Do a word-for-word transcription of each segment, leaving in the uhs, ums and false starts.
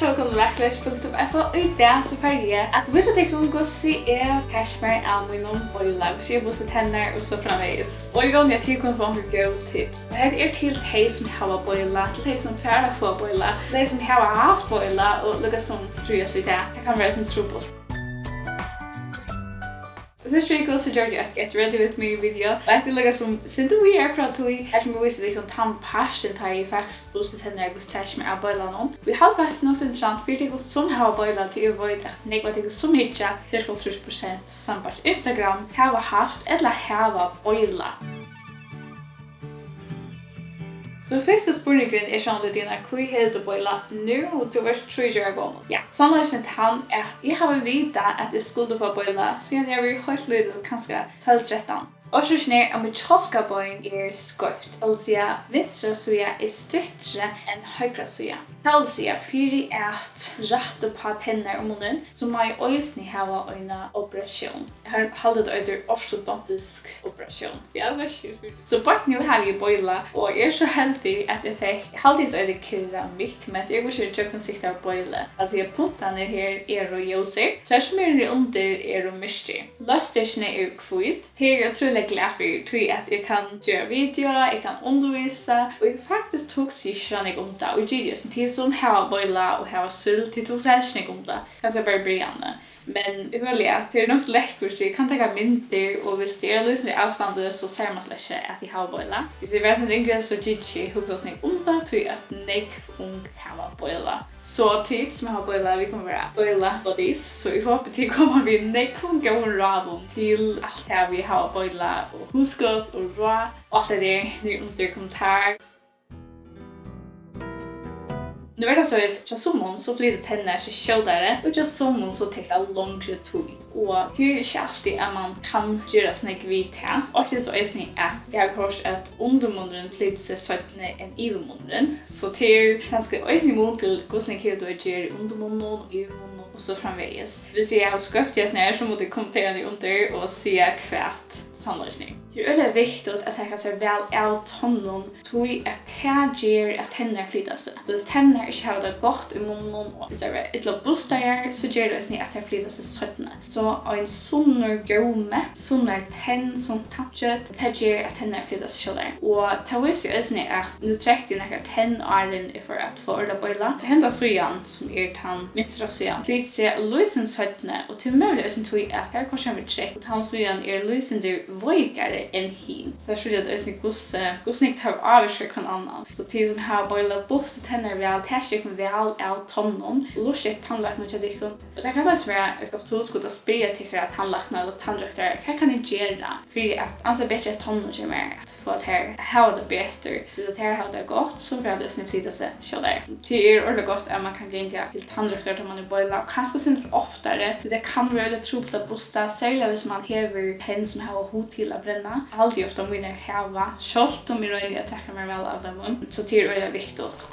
Vælkomin til Vakurleiks punktum f o. Í dag so fari eg at vísa tykkum, hvussu eg taki mær av mínum bolla, hvussu eg bussi tennar og so framvegis. Og eg vóni, at tit kunnu fáa onkur góð tips. Og hetta er til tey, sum hava bolla, til tey, sum fara at fáa bolla, til tey, sum hava havt bolla og líkasum stríðast við tað. Tað kann vera sum trupult. Og síðstu viku, so gjørdi eg eitt Get Ready With Me video. Og hetta er líkasum sindur víðari frá tí, at eg vísi tykkum tann partin, tá eg faktiskt busti tennar, hvussu taki mær av bollanum. Og eg haldi faktiskt nokk so interessant fyri tykkum, sum hava bolla, tí eg veit, at nógv av tykkum, sum hyggja, sirka hálvtrýss prosent sambært Instagram, hava havt ella hava bolla. So fyrsti spurningurin er sjálvandi, Dina, hví hevur tú bolla nú, og tú ert trýogtjúgu ára gomul? Ja, sannleikin er tann, at eg havi vitað, at eg skuldi fáa bolla, síðan eg havi verið heilt lítil, kanska tólv trettan. Orsøkin er, at mítt kjálkabein er skeivt, tað vil siga, vinstra síða er styttri enn høgra síða. Tað vil siga, fyri at rætta upp á tennar og munnin, so má eg eisini hava eina operatión. Eg har-, haldi, tað eitur ortodontisk operatión. Ja, so skjótt. So beint nú havi eg bolla, og eg eri so heldig, at eg fekk, eg haldi, tað eitur keramikk, men tað er ikki gjøgnumsiktari bolla. Altso, puntarnir her eru ljósir, teir sum eru undir eru myrkir. Loysnstykini eru hvít. Tað eri eg ótrúliga glað fyri, tí at eg kann gera video, eg kann undirvísa, og eg faktiskt hugsi ikki so nógv um tað. Og givið, tit sum hava bolla og hava súld, tit hugsa helst ikki nógv um tað. Kanska bara í byrjanini. Men eg føli, at tað er nokk so lekkurt, eg kann taka myndir, og hvis tað er lítið avstandi, so sær mann slett ikki, at eg havi bolla. Hvis eg var sindur yngri, so gikk eg ikki hugsa so nógv um tað, tí at nógv ung hava bolla. So tit sum hava bolla, vit kunnu vera bolla buddies, so eg hopi, tit koma við nógvum góðum ráðum til alt tað við hava bolla og hugskot og ráð og alt tað har niðri undir kommentar. Nú er tað soleiðis, hjá summum so flyta tennar seg skjótari, og hjá summum so tekur tað longri tíð. Og tað er ikki altíð, at mann kann gera so nógv við tað. Og tað er so eisini, at eg havi hoyrt, at undirmunnurin flytur seg seinni enn yvirmunnurin. So tað er kanska eisini mun til, hvussu nógv hevur tú at gera í undirmunninum og yvirmunninum og so framvegis. Hvis eg havi skeivt í hesum her, so má tit kommentera niðri undir og siga, hvat sannleikin er. Tað er øgiliga viktigt at taka sær væl av tonnunum, tí at tað ger, at tennar flyta seg. Tú veitst, tennar ikki hava tað gott í munninum, og hvis tær verða illa bustaðar, so ger tað eisini, at tær flyta seg seinni. So ein sunnur gómi, sunnar tenn, sunt tannkjøt, tað ger, at tennar flyta seg skjótari. Og tað vísir seg eisini, at nú trekti eg nakrar tenn, áðrenn eg fór at fáa orðiliga bolla. Henda síðan, sum er tann vinstra síðan, flytur seg lítið sindur seinni, og tað er møguliga eisini tí, at har koyrt verður trekt, og tann síðan er lítið sindur veikari enn hin. So her síggja tit eisini, hvussu, hvussu nógv tað ávirkar hvønn annan. So tit sum hava bolla, bustið tennar væl, takið tykkum væl av tonnunum, og lurtið eftir tannlæknanum hjá tykkum. Og tað kann eisini vera eitt gott hugskot at spyrja tykkara tannlækna ella tannrøktarar, hvat kann eg gera fyri at ansa betri eftir tonnunum hjá mær, at fáa tær at hava tað betur, so at tær hava tað gott, so fara tær eisini at flyta seg skjótari. Tað er ordiliga gott, at mann kann ganga til tannrøktar, tá mann er bolla, og kanska sindur oftari, tí tað kann vera øgiliga trupult at busta, serliga hvis mann hevur tenn, sum hava hug til at brenna. Tað haldi eg ofta, mínar hava, sjálvt um eg royni at taka mær væl av teimum, so tað er øgiliga viktigt.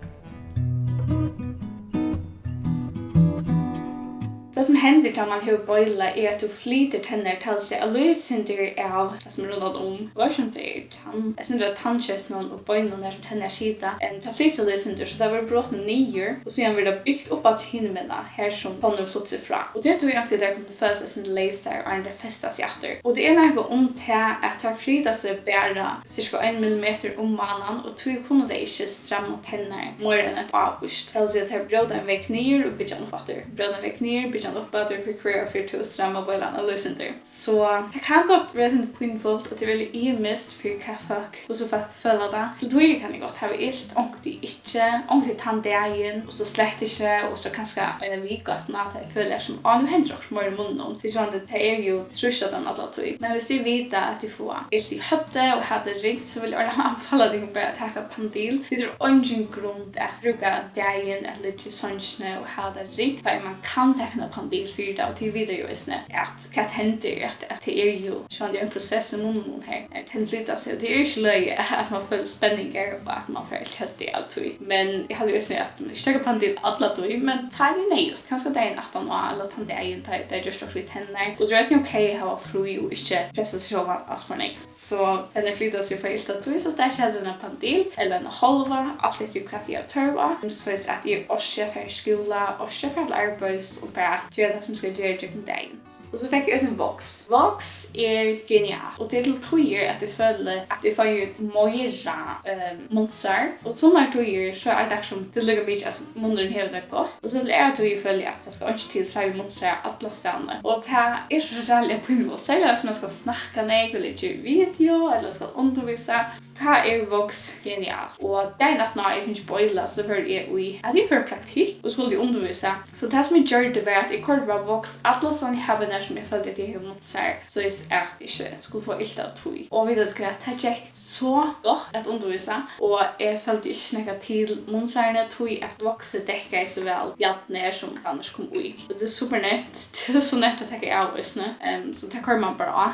Tað, sum hendir, tá mann hevur bolla, er, at tú flytur tennar, tað vil siga, eitt lítið sindur av, tað sum er rundan um, veit ikki, um tað er tann-, eitt sindur av tannkjøtinum og beinunum, har sum tennar sita, em, tað flytur seg eitt lítið sindur, so tað verður brotið niður, og síðan verður tað bygt upp aftur hinumegin, har sum tonnur flutu seg frá. Og tað er tí, at tær kunnu føla seg eitt sindur leysar, áðrenn tær festa seg aftur. Og tað er nakað um tað, at tær flyta seg bara sirka ein millimetur um mánaðin, og tí kunnu tey ikki stramma tennar meira enn eitt ávíst. Tað vil siga, tær bróta ein vegg niður og byggja hann upp aftur. Bróta ein vegg niður, byggja hann upp aftur, fyri hvørja ferð tú strammar bollan eitt lítið sindur. So tað kann gott vera eitt sindur pínufult, og tað er veldig ymiskt, fyri hvat fólk, hvussu fólk føla tað. Til tíðir kann eg gott hava ilt, onkuntíð ikki, onkuntíð tann dagin, og so slett ikki, og so kanska eina viku aftaná, tá eg føli, sum, á, nú hendir okkurt meira í munninum. Tað er sjálvandi, tað er jú trýst á teimum alla tíð. Men hvis tit vita, at tit fáa ilt í høvdið og hava tað ringt, so vil eg ordiliga anbefala tykkum bara at taka Panodil. Tí tað er eingin grund at brúka dagin at liggja í songini og hava tað ringt, tá ið mann kann taka eina Pandil fyri tað, og tit vita jú eisini, at hvat hendir, at, at tað er jú sjálvandi ein prosess í munninum her, at tenn flyta seg, og tað er ikki løgið, at mann følir spenningar, og at mann fær ilt høvdið av tí. Men eg haldi jú eisini, at mann ikki taka Pandil alla tíð, men tá er tað neyðugt. Kanska dagin aftan á, ella tann dagin, tá, tá er gjørt okkurt við tenninar. Og tað er eisini ok at hava frí og ikki pressa seg sjálvan alt for nógv. So tennir flyta seg, fái ilt av tí, so taki eg heldur eina Pandil, ella eina hálva, alt eftir hvat eg havi tørv á. Soleiðis at eg orki at fara í skúla, orki at fara til arbeiðis og bara gera tað, sum eg skal gera gjøgnum dagin. Og so fekk eg eisini Vox. Vox er genialt, og tað er til tíðir, at eg føli, at eg fái meira, ehm, munnsar. Og summar tíðir, so er tað sum, tað er líka mikið, at munnurin hevur tað gott. Og so til aðrar tíðir føli eg, at tað skal einki til, so havi eg munnsar allastaðni. Og tað er so ræðuliga pínligt, serliga sum eg skal snakka nógv, ella gera video, ella skal undirvísa. So tá er Vox genialt. Og dagin aftan á eg fingið beila, so fór eg í, at eg fór í praktikk og skuldi undirvísa. So tað, sum eg gjørdi, var, at eg koyrdi bara Vox allastaðni eg havi, nær sum eg føldi, at eg hevði munnsar, soleiðis at eg ikki skuldi fáa ilt av tí. Og vita tit hvat, tað gekk so gott at undirvísa, og eg føldi ikki nakað til munnsarini, tí at Voxið dekkaði so væl jarnið, sum annars kom í. Og tað er super nemt, tað er so nemt at taka av eisini, ehm, so tað koyrir mann bara á.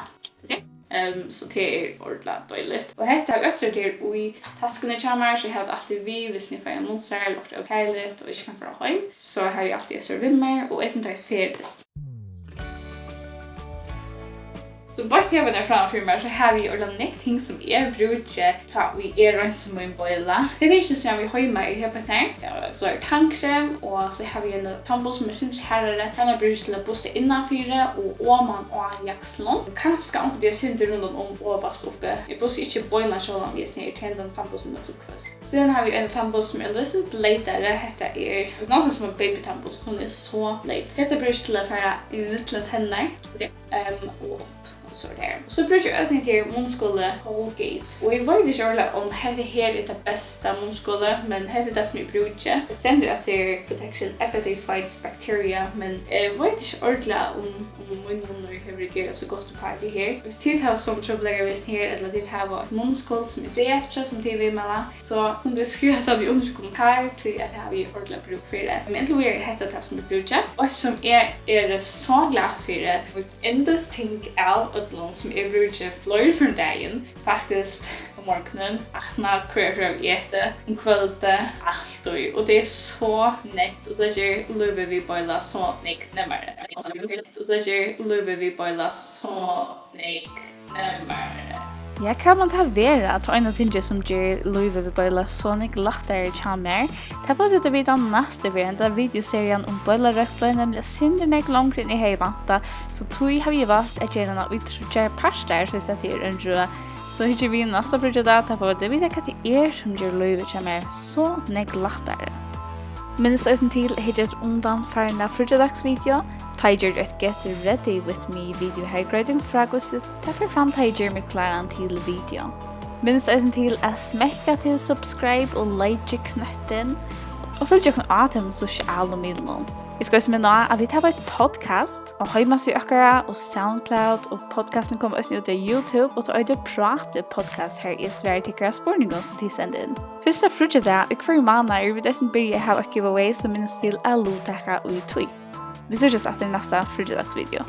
Ehm, so tað er ordiliga deiligt. Og hetta er øll, tað er í taskuni hjá mær, so eg havi tað altíð við, hvis eg fái ein munnsar ella okkurt ókeiligt og ikki kann fara heim, so havi eg altíð hetta við mær, og eisini tá eg ferðist. So beint her framman fyri mær, so havi eg ordiliga nógv ting, sum eg brúki, tá ið eg reinsi mín beila. Tað er ikki so, at vit heima er her beint her. Eg havi fleiri tannkrem, og so havi eg ein tannbust, sum er sindur harðari. Hana brúki eg til at busta innanfyri og oman á jakslum. Kanska onkuntíð eitt sindur rundan um ovast uppi. Eg busti ikki beinanvegin sjálvandi, eg sneri tendan tannbustin, men so hvøss. Síðan havi eg ein tannbust, sum er ein lítið bleytari. Hetta er næstan sum ein babytannbust. Hon er so bleyt. Hesa brúki eg til at fara í millum tenninar. Ehm, og, og so er tað her. Og so brúki eg eisini hetta her munnskolið Colgate. Og eg veit ikki ordiliga, um hetta her er tað besta munnskolið, men hetta er tað, sum eg brúki. Tað stendur, at tað er protection, effective fights bacteria, men eg veit ikki ordiliga, um, um mín munnur hevur reagerað so gott upp á hetta her. Hvis tit hava somu trupulleikar við hesum her, ella tit hava eitt munnskol, sum er betri, sum tit viðmæla, so kunnu tit skriva tað í undirsta kommentar, tí at eg havi ordiliga brúk fyri. Men inntil víðari er hetta tað, sum eg brúki. Og eitt, sum eg eri so glað fyri, mítt yndisting av øllum, sum eg brúki fleiri ferðir um dagin, faktiskt um morgunin, aftaná, hvørja ferð eg eti, um kvøldið, altíð. Og tað er so nett, og tað ger lívið við beila so nógv nemmari. Og tað ger lívið við beila so nógv nemmari. Ja, hvat man tað vera, at ein av tingum, sum ger lívið við beila so nógv lættari hjá mær, tað fáa tit at vita næstu ferð, henda videoserian um beilarøkt bleiv nemliga sindur nógv longri, enn eg hevði væntað, so tí havi eg valt at gera hana í tríggjar partar, soleiðis at tað er ein røð. So hyggið við næsta fríggjadag, tá fáa tit at vita, hvat tað er, sum ger lívið hjá mær so nógv lættari. Minnist eisini til at hyggja eftir undanfarna fríggjadagsvideo, tá eg gjørdi eitt Get Ready With Me video, har eg greiði frá, hvussu tað fer fram, tá eg geri meg kláran til video. Minnist eisini til at smekka til subscribe og like knøttin, og fylgja okkum á teimum sosialu miðlunum. Eg skal eisini minna á, at vit hava eitt podcast á heimasíðu okkara og SoundCloud, og podcastin kemur eisini út á YouTube, og tað eitur Prátið Podcast, har eg svari tykkara spurningum, sum tit senda inn. Fyrsta fríggjadag í hvørjum mánað eru vit eisini byrjað at hava eitt giveaway, so minnist til at luttaka í tí. Vit síggjast aftur í næsta fríggjadagsvideo.